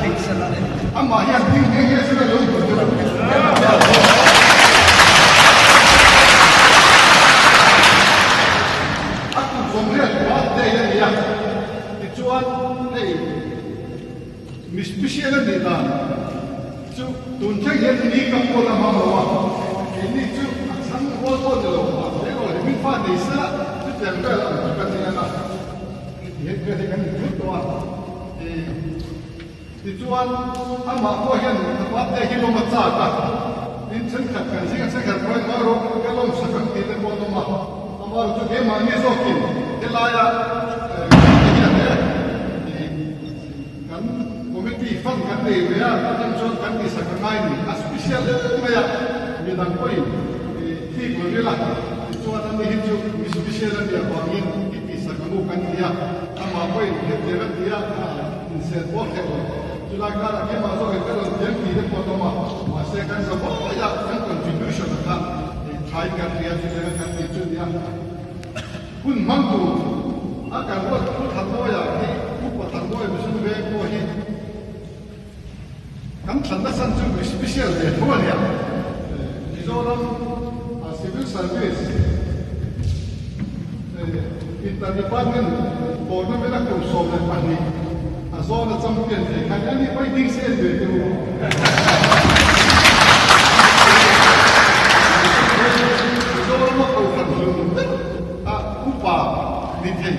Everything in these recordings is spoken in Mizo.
Amah hian ding nghe nghe sela lo duh deuh. A kum 80 birthday a ni a, tichuan hei mi special a nih dan chu tun thleng hian ni ka pawn a hmang lo a, keini chu a chhang rual pawh ni lo mahse aw hlimin fa nei sela chutiang vel ang chu kan ni ang a, heti het vel hi kan inthut tawh a. Tichuan, amah pawh hian a birthday hi lawm a chak a, tin thenkhat kan zinga thenkhat pawhin ngai rawh ka lawm sak ang tih te pawh an awm a, amaherawh chu keimahni zawkin helaia te hian he kan committee fund kan nei ve a, atang chuan kan tihsak a ngai ni, a special em mai a, midang pawhin thik lo ila, tichuan ani hi chu mi special a nih avangin i tihsak ang u kan ti a, amah pawhin hetiang a ti a. Insen pawh hreh lo. Chulai karah keimah zawk in ka rawn thiam tih te pawh an awm a, mahse kan za vawi a, kan contribution a kha thain kan hria chu tia kan tih chu nia. Hun hmang tur a kan ruat Pu Thanmawia hi Upa Thanmawia Mission Veng pawh hi kan thlan nasa chu mi special ve tho a nia. Mizoram Civil Service Inter Department Tournament a kum 12 a zawn a champion thei kha nia ni pawh i ding se en ve teh u. Mizoram a kohhran hlun vek a upa ni thei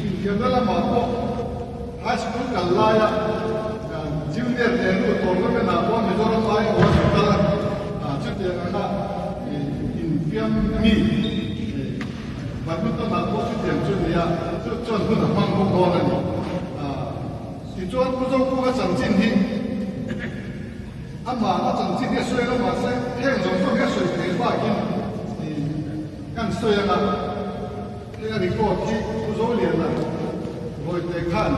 infiamna lamah pawh High School kal laia Junior Nehru Tournament ah pawh Mizoram aiawh a zuk kal a, chutiang anga infiam mi badminton ah pawh chutiang chu ni a, chu chuan hun a hmang bawk dawn a ni. Tichuan Pu Zokunga chanchin hi amah a chanchin hi a sawi lo mahse heng zawng zawng hi a sawi theih bakin kan sawi anga. Heng a record hi Pu Zoliana Vawite khan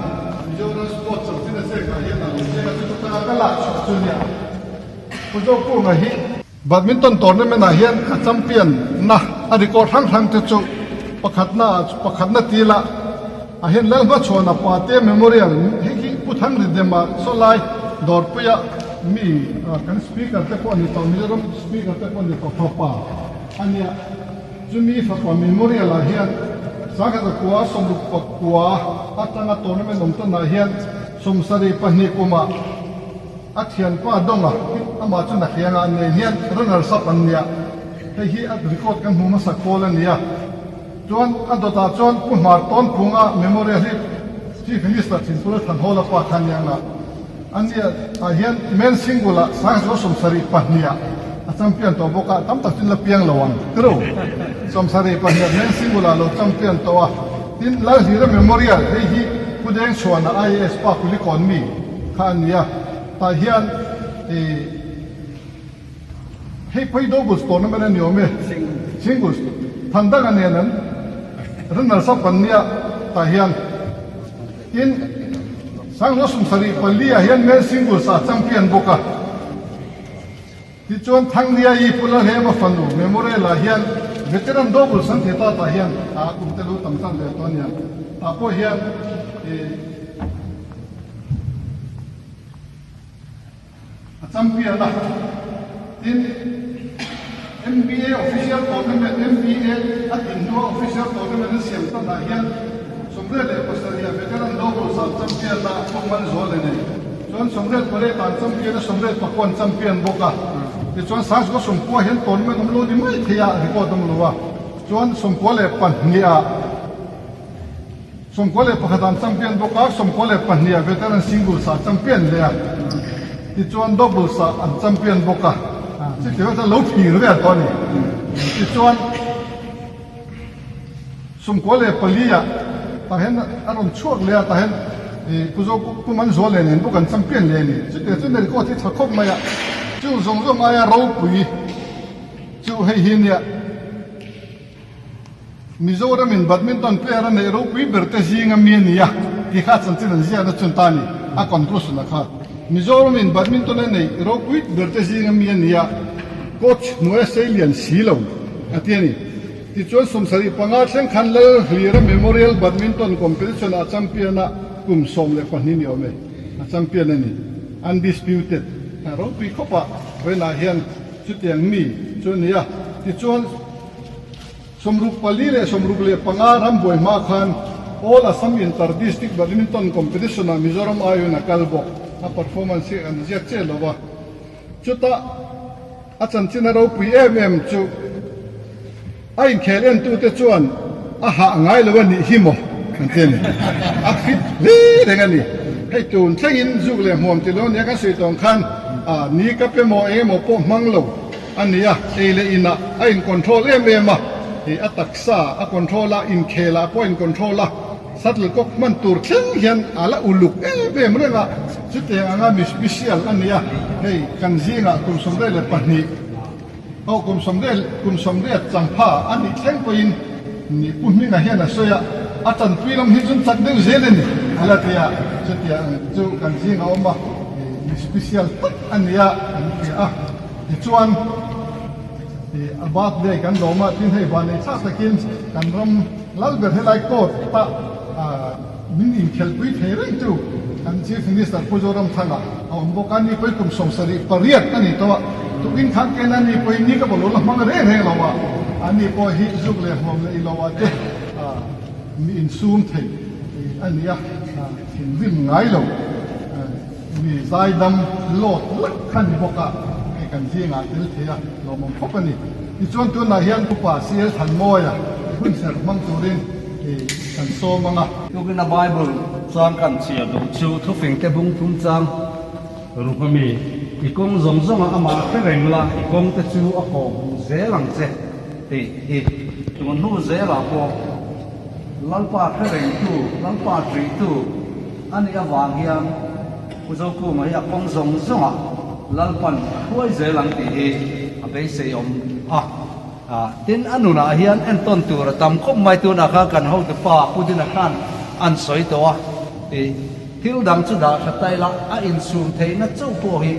Mizoram Sports chanchin a zek ah hian a lo zek a, chuta tanga ka lak chhuah chu nia. Pu Zokunga hi Badminton tournament ah hian a champion na a record hrang hrang te chu pakhatna ah pakhatna til ah ah hian Lalhmachhuana Pate Memorial hei hi Pu Thangridema Sawlai Dawrpuia mi kan speaker te pawh a ni tawh Mizoram speaker te pawh a ni tawh fapa a nia. Chumi fapa Memorial ah hian 1900 69 atanga tournament awm tan ah hian 72 kumah a thianpa Donga hi amah chu Nakhianga an nei hian runners up an nia. Hei hi a record kan hmuh hmasak pawl a ni a. Chuan a dawtah chuan Pu Hmar Tawnphunga Memorial hi Chief Minister Thinpula Thanhawla pa kha nia nga. A nia ah hian men single ah 1972 ah a champion tawh bawk a, tam tak chu in la piang lo ang tiro. 72 ah men single ah lo champion tawh a, tin Lalhlira Memorial hei hi Pu Dengchhuana IAS pa Kulikawn mi kha a ni a, tah hian ih hei pawh hi doubles tournament a ni awm e, singles Thandanga nen an runners up an nia tah hian. Tin, Sanglo 74 ah hian men singles ah champion bawk a. Tichuan Thangliaii Pu Lalhema fanu Memorial ah hian veteran doubles an ti ta tah hian a kum te lo tam tan ve tawh a nia. Tah pawh hian ih A champion a, tin MBA official tournament, MBA a din hnua official tournament an siam tan ah hian 77 ah veteran doubles ah champion a Pu Manzuala nei. Chuan 18 ah an champion a, 19 an champion bawk a. Tichuan 19 hian tournament awm lo ni mai thei a, record awm lo a. Chuan 92 ah. 91 an champion bawk a, 92 ah veteran singles ah champion leh a, tichuan doubles ah an champion bawk a, chutiang chuan lo thlir vel tawh a ni. Tichuan 94 ah tah hian a rawn chhuak leh a, tah hian ih Pu Zo Pu Manzuala leh nen bawk an champion leh a ni. Chutiang chuan record hi tha khawp mai a, chung zawng zawng aia ropui chu hei hi nia. Mizoramin badminton player a neih ropui ber te zinga mi a ni a tih kha chanchin an ziakna chun ta a ni, a conclusion a kha. Mizoramin badminton a neih ropui ber te zinga mi a ni a, coach hnuaia sei lian si lo a ti a ni. Tichuan 75 thleng khan Lalhlira Memorial Badminton Competition ah champion a kum 12 ni awm e, a champion a ni. Undisputed, ropui khawpah vawiinah hian chutiang mi chu a ni a. Tichuan, 64 leh 65 rambuai hma khan All Assam Inter District Badminton Competition-ah Mizoram aiawin a kal bawk. A performance hi an ziak chiah lo va. Chutah a chanchin a ropui em em chu a inkhel entute chuan a hah ngai lo a nih hi maw an ti a ni. A fit hle reng a ni. Hei tun thlengin zuk leh hmuam ti lo nia kan sawi tawng khan a ni ka pe maw eng emaw pawh hmang lo a ni a, ei leh inah a in control em em a, a taksa a control a, inkhelah pawh a in control a. Shuttlecock hman tur thleng hian a la uluk em em reng a, chutiang anga mi special a ni a, hei kan zingah kum 72 aw kum sawmriat kum 80 changpha a nih thleng pawhin ni Pu Hminga hian a sawi a, a tanpui lam hi chun chak deuh zel a ni a la ti a, chutiang chu kan zingah awm a, mi special tak a ni a kan ti a, tichuan. A birthday kan lawm a, tin hei van ei thlak takin kan ram lal ber helai court ah min inkhelhpui thei reng chu kan Chief Minister Pu Zoramthanga a awm bawk a, ni pawi kum 78 a ni tawh a, tukin khan kena ni pawi ni ka bawlhhlawh la hmang reng reng lo a, an ni pawh hi zuk leh hmuam leh ilo ah te mi insum thei a ni a, thinrim ngai lo. Mi zaidam lawt lak kha ni bawk a, hei kan zingah tel thei a lawmawm khawp a ni. Tichuan tunah hian Upa CL Thanmawia hunserh hmang turin kan sawm ang a. Tukin a Bible chang kan chhiar duh chu thufingte bung thum chang ruk a mi, I kawng zawng zawngah amah hre reng la, i kawngte chu a kawh hmuh zel ang che tih hi. Tun hnu zelah pawh Lalpa hre rengtu, Lalpa ṭihtu, A nih avang hian Pu Zokhuma hi a kawng zawng zawngah Lalpan a hruai zel ang tih hi a beiseiawm a. Tin, a nunah hian entawn tur a tam khawp mai. Tunah khan kan hotupa Pu Dina khan an sawi tawh a, tih thil dang chu dah tha ta ila a insum theihna chauh pawh hi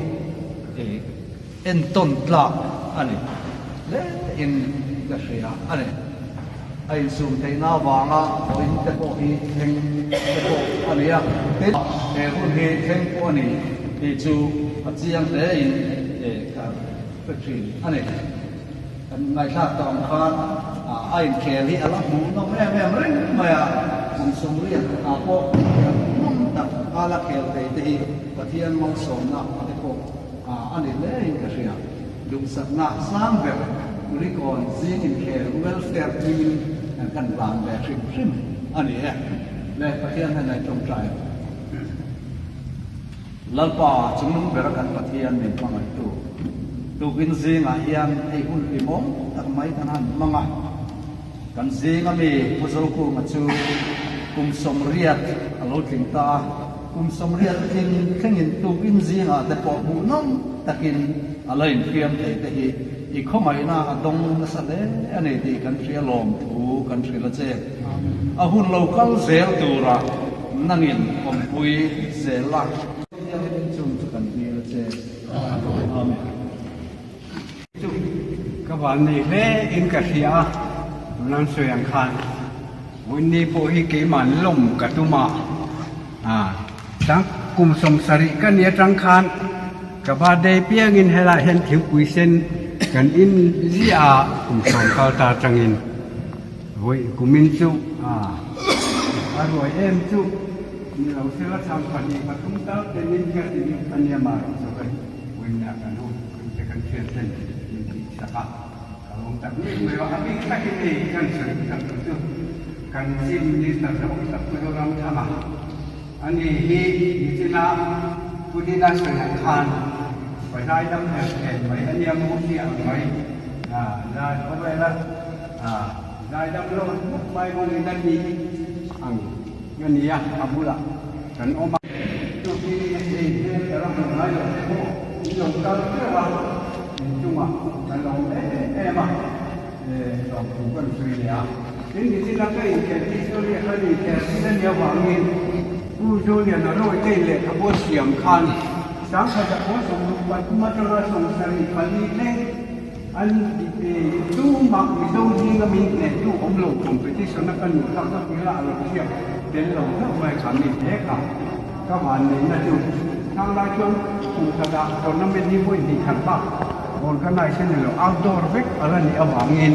Entawn tlak a ni hle in ka hria a ni. A insum theihna avanga vawiin te pawh hi thleng te pawh a ni a. Tin, he hun hi thleng pawh a ni tih chu a chiang hle in ka hre thin a ni. Kan ngaihthlak tawh ang khan a inkhel hi a la hmuh nawm em em reng mai a, kum 80 ah pawh inkhel hmuhnawm tak a la khel thei te hi Pathian malsawmna te pawh A ni hle in ka hria. Duhsakna sang ber Kulikawn zing inkhel welfare hmingin kan van ve hrim hrim a ni e. Le Pathian hian a tawngtai ang. Lalpa chungnung bera kan Pathian min hmangaihtu tukin zingah hian hei hun hlimawm tak mai kan han hmang a. Kan zing ami Pu Zokunga chu kum 80 a lo tling ta a. Kum 80 tling thlengin tukin zingah te pawh hmuhnawm takin a la infiam thei te hi i khawngaihna a dawng nasa hle a ni tih kan hria lawm thu kan hrilh a che. A hun lo kal zel tura nangin awmpui zel la. Chung chu kan dil a che. Amen. Chu ka van nei hle in ka hria a, tunan sawi ang khan Winnie pawh hi keimah lawm ka tum a, tang kum 70 ka ni atang khan ka birthday piangin helaiah hian thingpui sen kan in ziah a, kum 10 kal ta atangin vawi kumin chu a ruai em chu ni lo sela chhang pahnih pathum tal ten in ka ti a nia marawh chu hei Winnie a kan hun. Te kan hriat ten min tih sak a, ka lawm tak ngei mai a, a bik takin hei kan sawi tak lo chu kan Chief Minister te awm tak Pu Zoramthanga a ni hi nichina Pu Dina sawi ang khan pazai dam her thlen mai a nia Murthy ang mai zai khawvela zai dam lo hmuk mai hmangin a ni ang a nia a bulah kan awm a. Chu hi hei hmel ka la hmu ngai lo te pawh in lo kal teuh a, in chungah kan lo awm em em a, lawmthu kan sawi leh a. Tin, nichina ka inkhel hi Zulia khan inkhel thin a nih avangin Pu Zuliana Rawite in lehkhabu a siam khan 1963 atanga 74 thleng an tumah Mizo zinga min hnehtu awm lo competition a ka nuh thlak na pui a, a lo hriat tel lo hlauh mai kha mi hle kha ka vanneihna chu. Khang lai chuan kum khatah tournament hi vawi hnih khat bak organize a ni lo, outdoor vek a la nih avangin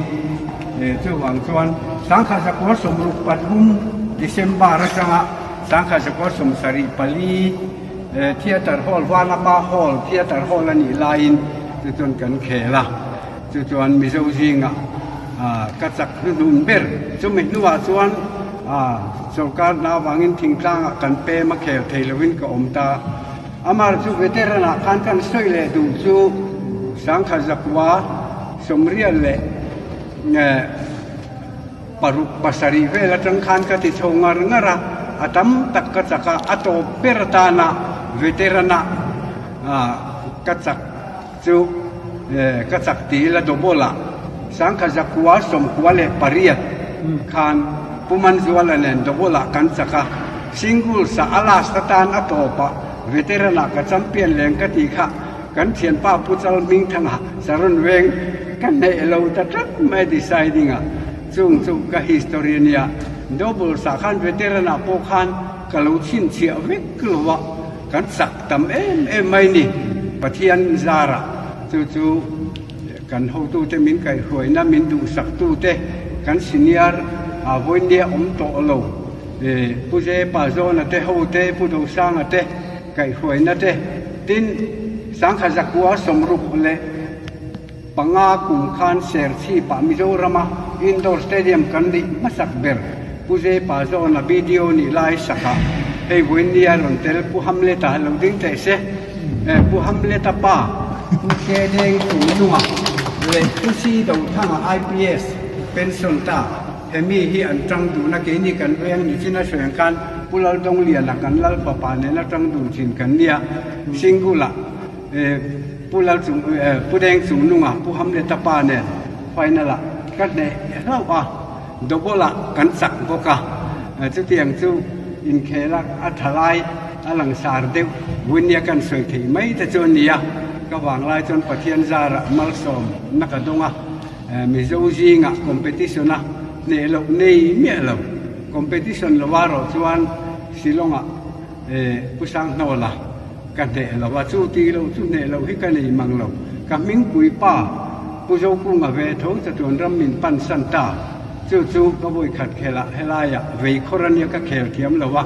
chuvang chuan sangkhat zakua 63 December atanga sangkhat zakua 74 Theatre Hall, Vanapa Hall, Theatre Hall a nih laiin chu chuan kan khel a, chu chuan Mizo zingah ka chak hnuhnun ber. Chumi hnuah chuan sorkar hna avangin thingtlangah kan pem a khel thei lovin ka awm ta. Amar chu veteran ah khan kan sawi leh duh chu sangkhat zakua sawmrial leh Paruk pasarih vel atang khan ka ti chho ngar ngar a, a tam tak ka chak a, a tawp ber atana veteran a ka chak chu ka chak ti ila double ah sangkhat zakua 98 khan Pu Manzuala nen double ah kan chak a, singles ah a last atan a tawp ah veteran ah ka champion leng ka tih kha Kan thianpa Pu Chal Hmingthanga Saron veng ka hneih lo ta tlat mai deciding a, chung chu ka history a nia. Doubles ah khan veteran ah pawh khan ka lo chhinchhiah vek lo a, kan chak tam em em mai ni. Pathian zarah chu chu kan hotute min kaihhruaina min duhsaktute kan senior ah vawinia awm tawh lo Pu Jepa Zawna te hote Pu Dosanga te, Kaihhruaina te, tin, sangkhat zakua 65 kum khan Serchhipah Mizorama Indoor Stadium kan nih hmasak ber Pu Jepa Zawna BDO nih lai sakah hei vawinia rawn tel Pu Hamleta lo ding teh se. Pu Hamleta pa Pu Kedeng Chungnunga leh Pu Si Dothanga IPS pension ta. Hemi hi an tang dun a, keini kan veng ni chin a sawi ang khan Pu Laldawngliana kan Lal fapa nena tang dun thin kan nia. Singula Pu Lal Chung Pu Deng Chungnunga Pu Hamleta pa nen final ah ka hneh hlauh a, double ah kan chak bawk a. Chutiang chu inkhel a a tha lai a langsar deuh Winia kan sawi theih mai te chu a nia. Ka vanglai chuan Pathian zarah malsawm na ka dawng a. Mizo zingah competition a hneh loh nei miah lo. Competition lo a rawh chuan Shillong-ah Pu Sanghnawla ka hneh lo a, chu tih loh chu hneh loh hi ka nei mang lo. Ka hmingpui pa Pu Zokunga ve tho chatuan ram min pan san ta. Chu chu ka vawikhat khelh helaiah vei khawr ania ka khel thiam lo a.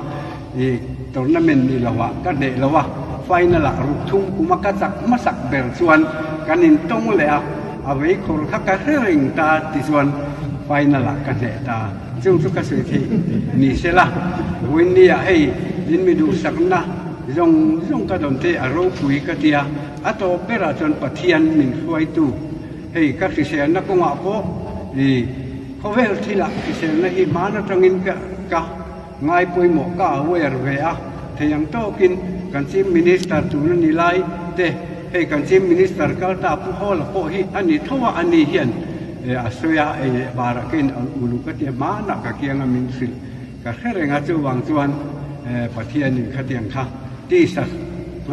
I tournament ni lo ah ka hneh lo a, final ah ruk thum kum a ka chak hmasak ber chuan kan in tawng leh a, a vei khawr kha ka hre reng ta ti chuan final ah ka hneh ta. Chung chu ka sawi theih ni se la, Winnie ah hei in mi duhsakna zawng zawng ka dawn te a ropui ka tia, a tawp berah chuan Pathian min hruaitu hei ka hriselna kawngah pawh i khawvel thilah hriselna hi hman atangin ka ka Ngai pawimawh ka aware ve a, thei ang tawkin kan Chief Minister tuna ni lai te, hei kan Chief Minister kal ta Pu Hawla pawh hi a ni tho a, ani hian a sawi a, ei leh barah ka in uluk a ti a, hmanah ka kianga min hrilh ka hre reng a, chuvang chuan Pathianin khatiang kha tisa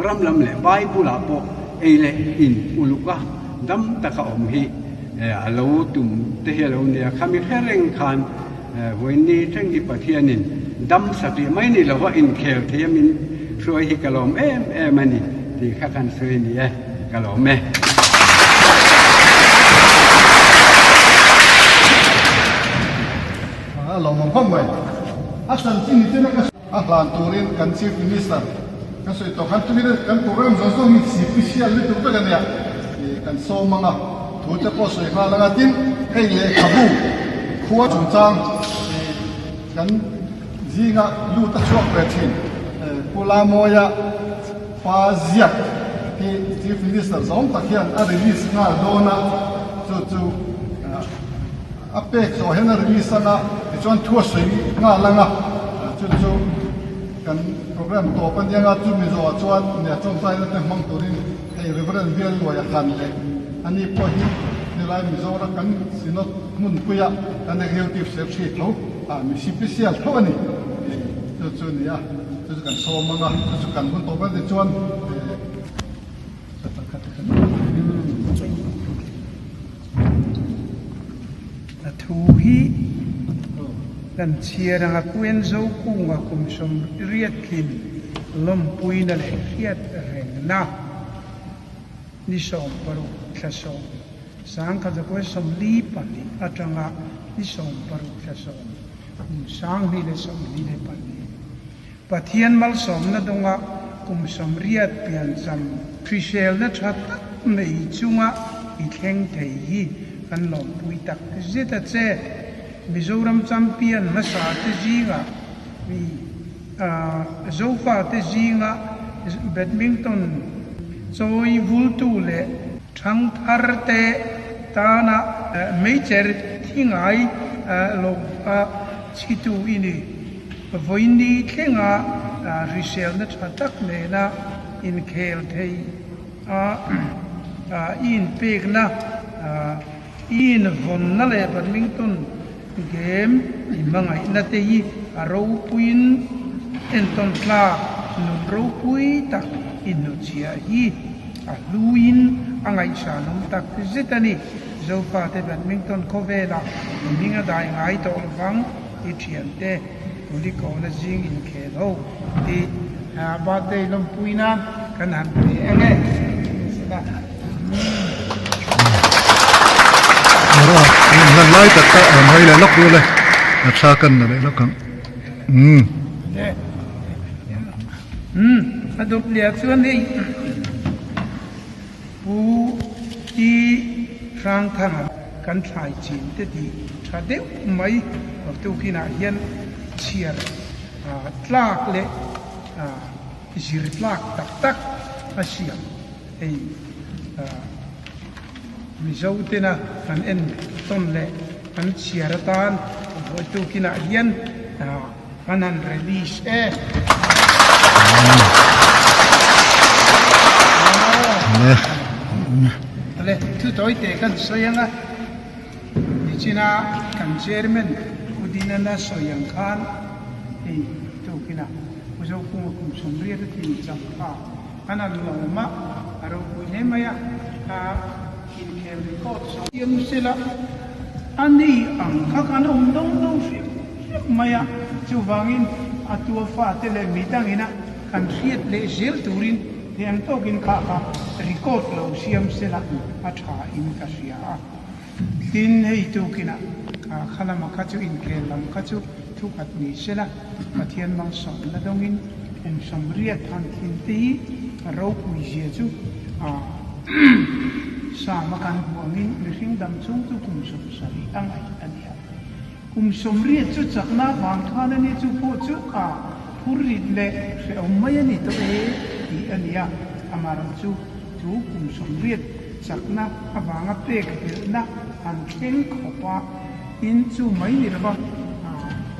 ram lam leh Bible ah pawh ei leh in uluk a, dam taka awm hi a lo tum te hi a lo nia, khami hre reng khan. Vawiin thleng hi Pathianin dam satliah mai ni lova inkhel thei a min hruai hi ka lawm em em a ni tih kha kan sawi a ni e, ka lawm e. A lawmawm khawp mai. A chanchin hi chena ka a hlan turin kan Chief Minister ka sawi tawh khan chumi kan program zawng zawng hi sipisial lutuk vek a nia kan sawm ang a. Thu te pawh sawi nghal anga tin hei lehkhabu khua chungchang kan zinga lut a chhuak ve thin. Pu Lamawia pa ziak hi Chief Minister zawng tak hian a release nghal dawn a, chu chu a pek zawh hian a release anga tichuan thu a sawi nghal anga chu chu kan program tawp a nia nga chumi zawhah chuan nia tawngtaina te hmang turin Hei Reverend Bialluaia han leh a ni pawh hi helai Mizoram kan Synod hmunpuia kan Executive Secretary tho ah mi sipisial tho a ni. Chu chu a ni a, chu chu kan sawm ang a, chu chu kan hun tawh ber tichuan A thu hi kan chhiar ang a, Pu Enzo Kunga kum 80 tlin. Lawmpuina leh hriat rengna ni 60 thla sawm, 1942 atanga ni 60 thla sawm, kum 2022. Pathian malsawmna dawnga kum 80 piancham hriselna tha tak nei chunga i thleng thei hi kan lawmpui tak zet a che. Mizoram champion hmasa te zingah mi Zofa te zinga badminton chawi vultu leh thangthar te tana meicher thi ngai lo a chhitu i ni. Vawiini thlenga hriselna tha tak nena inkhel thei a i inpekna I invawnna leh badminton game i hmangaihna te hi a ropuiin entawn tlak nun ropui tak i hnuchhiah hi a hluin a ngaihsanawm tak zet a ni. Zofate badminton khawvelah i hming a dai ngai tawh lovang i thiante Kulikawna zing inkhel ho tih birthday lawmpui nan kan han pe eng e. Hlan lai tak kha a mawi leh lawk duh le a thla kan la leh lawk ang umm. Umm a dup liah chuan hei Pu Ti Hrangthanga kan thlai chin te tih tha deuh mai tukinah hian chhiar tlak leh zir tlak tak tak a siam. Hei Mizo tena kan en tawn leh kan chhiar atan vawi tukinah hian kan han release e. Awle, thu tawi teh kan sawi ang a, nichina kan chairman Pu Dinana sawi ang khan hei tukinah Pu Zokunga kum 80 a tling chang kha. An an lawm a, a ropui hle mai a, a inkhel record zawng. Siam sela, a ni ang kha kan awm do do hrim hrim mai a, chuvangin a tua fate leh mi dangina kan hriat leh zel turin heng tawkin kha kha record lo siam sela a tha in ka hria a. Tin, hei tukinah kha lama kha chu inkhel lam kha chu thukhat ni sela, Pathian malsawmna dawngin kum 80 han thin te hi ropui zia chu Sama kan hmuh angin mihring dam chhung chu kum 70 a ngaih a ni a. Kum 80 chu chakna vang khan a ni, chu pawh chu a phurrit leh hrehawm mai a ni tawh e tih a ni a, amaherawhchu chu kum 80 chakna avanga pek belhna han thleng khawp a, in chu mai ni lova,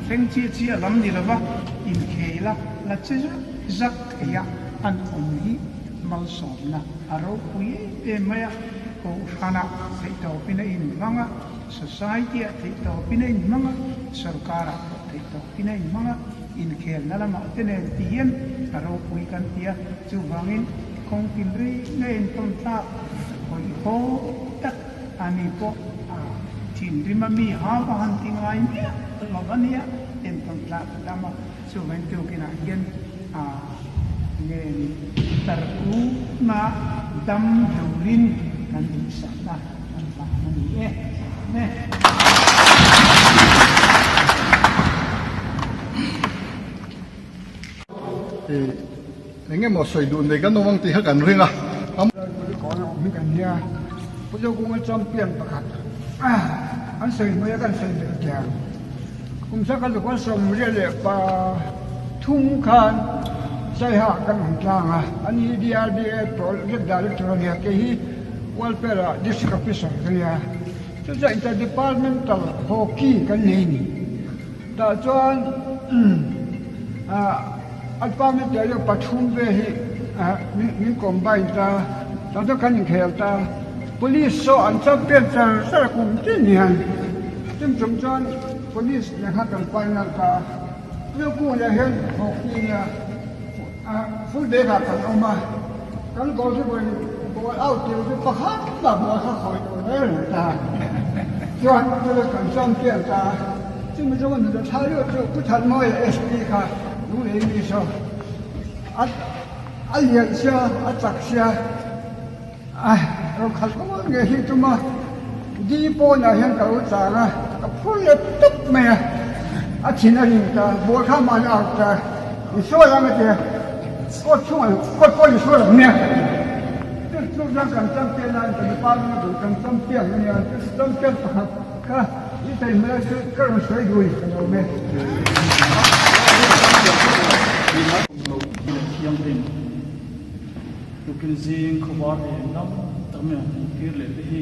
thleng chiah chiah lam ni lova inkhel a la che zak zak thei a, an awm hi malsawmna a ropui em em mai a, Kohhranah theihtawpin a inhmang a. Society-ah theihtawpin a inhmang a, sorkarah pawh theihtawpin a inhmang a, inkhelna lamah te nen ti hian a ropui kan ti a, chuvangin kawng tin reng a entawn tlak hawihhawm tak a ni pawh a thinrim a mi hau a han ti ngai miah lo a nia, entawn tlak a tam a, chuvangin tukinah hian a nge ni tarkuna dam turin kan duhsak a. Kan hlan a ni e. Amen. Eng emaw sawi duh nei kan awm ang tih kha kan ring a. Kawn a awm hi kan nia. Pu Zokunga champion pakhat an sawi hmai a kan sawi belh teh ang. Kum saka zukua 83 khan Saiha kan awm tlang a, ani hi DRDA project director a nia, kei hi Welfare ah district officer ka nia. Chu chuan inter departmental hockey kan nei ni. Tah chuan a department tel deuh pathum vel hi min combine ta, tah chuan kan inkhel ta. Police saw an champion char char a kum tin hian chumi chung chuan police nen khan kan final ta. Rilru leh hian hockey nia full back ah kan awm a, kan goal hi vawi ball out tir chu pakhat mah ball kha khawi tur reng reng ta chuan chula kan champion ta chumi chu hun chu tha deuh chu Pu Thanmawia SP kha Lunglei mi saw. A lian sia, a chak sia, a rawn khalh kual ngei hi tum a, di pawnah hian ka lo chang a, ka phur leh tawp mai a, a thin a rim ta, ball kha mahni a out ta, i sual ang a ti a, court chhungah court pawh i sual ang nia, chu chu chuan kan champion a, kan department a kan champion a nia, champion pakhat kha i thei hmel chu ka rawn sawi dui ka lo awm e. Lo leh thianghlim tukin zing khawvar eng dam tak mai ang hmuh tir leh te hi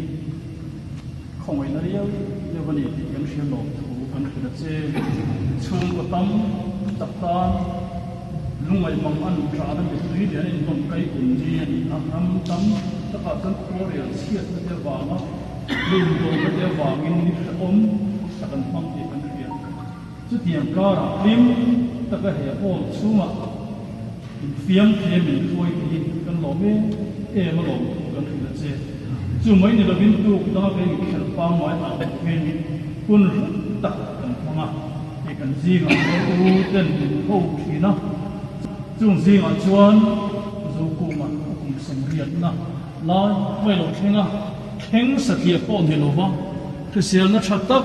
khawngaihna riau riau a ni tih kan hria lawm thu kan hrilh a che. Chhungkaw tam tak tan lungngaih mang an ṭahna mittui leh an inhlawm kai kum ni a ni a, ram tam takah chuan khuarel chhiatna te avanga lundawhna te avangin ni hrehawm tak an hmang tih kan hria. Chutiang karah hlim taka he hall chhungah infiam thei min hruai te hi kan lawm em em a lawm thu kan hrilh a che. Chu mai ni lovin tuk danga kan inkhelh pangngai ang lovin hun hlu tak kan hmang a, hei kan zingah rual u ten min ho thin a, chung zingah chuan Zokuma a kum sawmriatna lai mai lo thleng a, thleng satliah pawh ni lova hriselna tha tak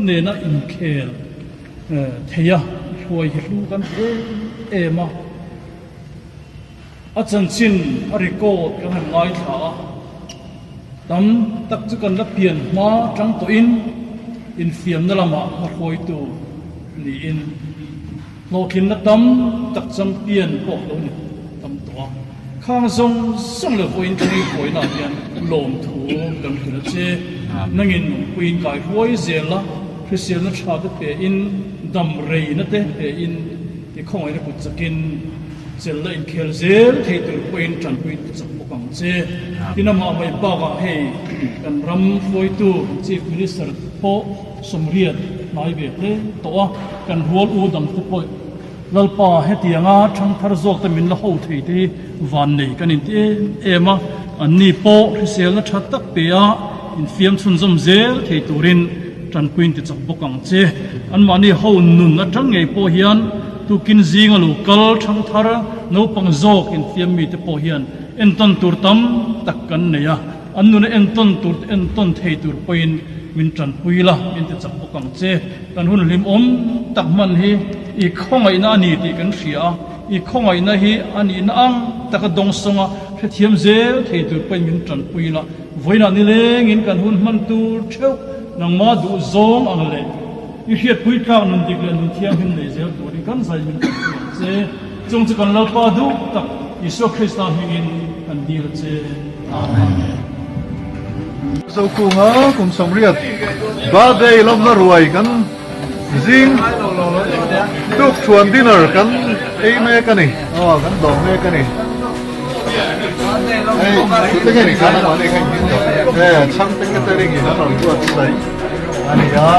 nena inkhel thei a, hruai hi hlu kan ti em em a, a chanchin a record kan han ngaithla a, tam tak chu kan la pian hma tang tawhin infiamna lamah hmahruaitu niin Hlawhtlinna tam tak champion pawh lo ni tam tawh a, khang zawng zawng leh vawiin thleng hruaina ah hian lawmthu kan hrilh a che. Nangin puiin kai huai zel a, hriselna tha te pe in, dam reina te pe in, i khawngaihna kut chakin chelna inkhel zel thei tur pawhin tanpui chak bawk ang che. Tin amah mai bakah hei kan ram hruaitu Chief Minister pawh 80 hnai ve hle tawh a, kan rual u dang te pawh Lalpa hetianga thangthar zawk te min la ho thei te hi vannei kan inti em em a, anni pawh hriselna tha tak pe a infiam chhunzawm zel thei turin tanpuiin ti chak bawk ang che. Anmahni ho nun atang ngei pawh hian tukin zinga lo kal thangthar naupang zawk infiam mite pawh hian entawn tur tam tak kan nei a. An nuna entawn tur te entawn thei tur pawhin min tanpui la, min ti chak bawk ang che. Kan hun hlimawm tak hman hi i khawngaihna a ni tih kan hria a, i khawngaihna hi a nihna ang taka dawngsawnga hrethiam zel thei tur pawhin min tanpui la. Vawiinah nilengin kan hun hman tur theuh nangmah duh zawng ang leh i hriatpui tlak nun dik leh nun thianghlim nei zel turin kan zai min tanpui ang che. Chung chu kan Lalpa duh tak Isua Krista hmingin kan dil a che. Amen. Zokunga kum 80 birthday lawmna ruai kan zing tuk thuan dinner kan ei mek a ni aw kan dawm mek a ni hei tute nge ni khan a mahni kha in tawh e chhangte catering in an rawn buatsaih a ni a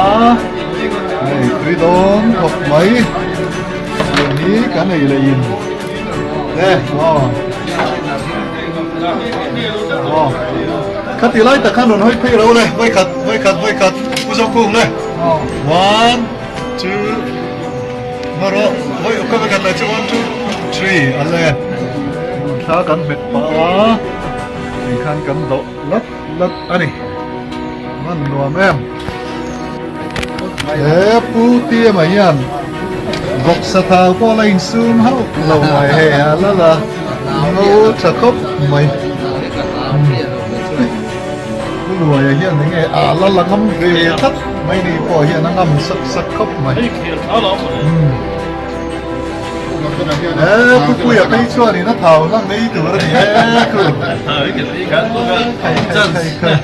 hei tui dawn khawp mai. Tun hi kan ei leh in e aw aw khati lai tak khan rawn hawi phei lo le vawikhat vawikhat vawikhat pu Zokung le one two marawh vawi ka vawikhat lai chu one two three a le thla kan hmet pah a ti khan kan dawh lat lat a ni man nuam em. He pu tia mai hian vawksa thau pawh la insum hauh lo mai hei a la la ngo tha khawp mai. Pu Luaia hian enge a la la ngam ve tlat mai ni pawh hian a ngam sak sak khawp mai. He pu Puia phei chuanin a thau hlang nei tur a ni e khu. Khai khai khai khai.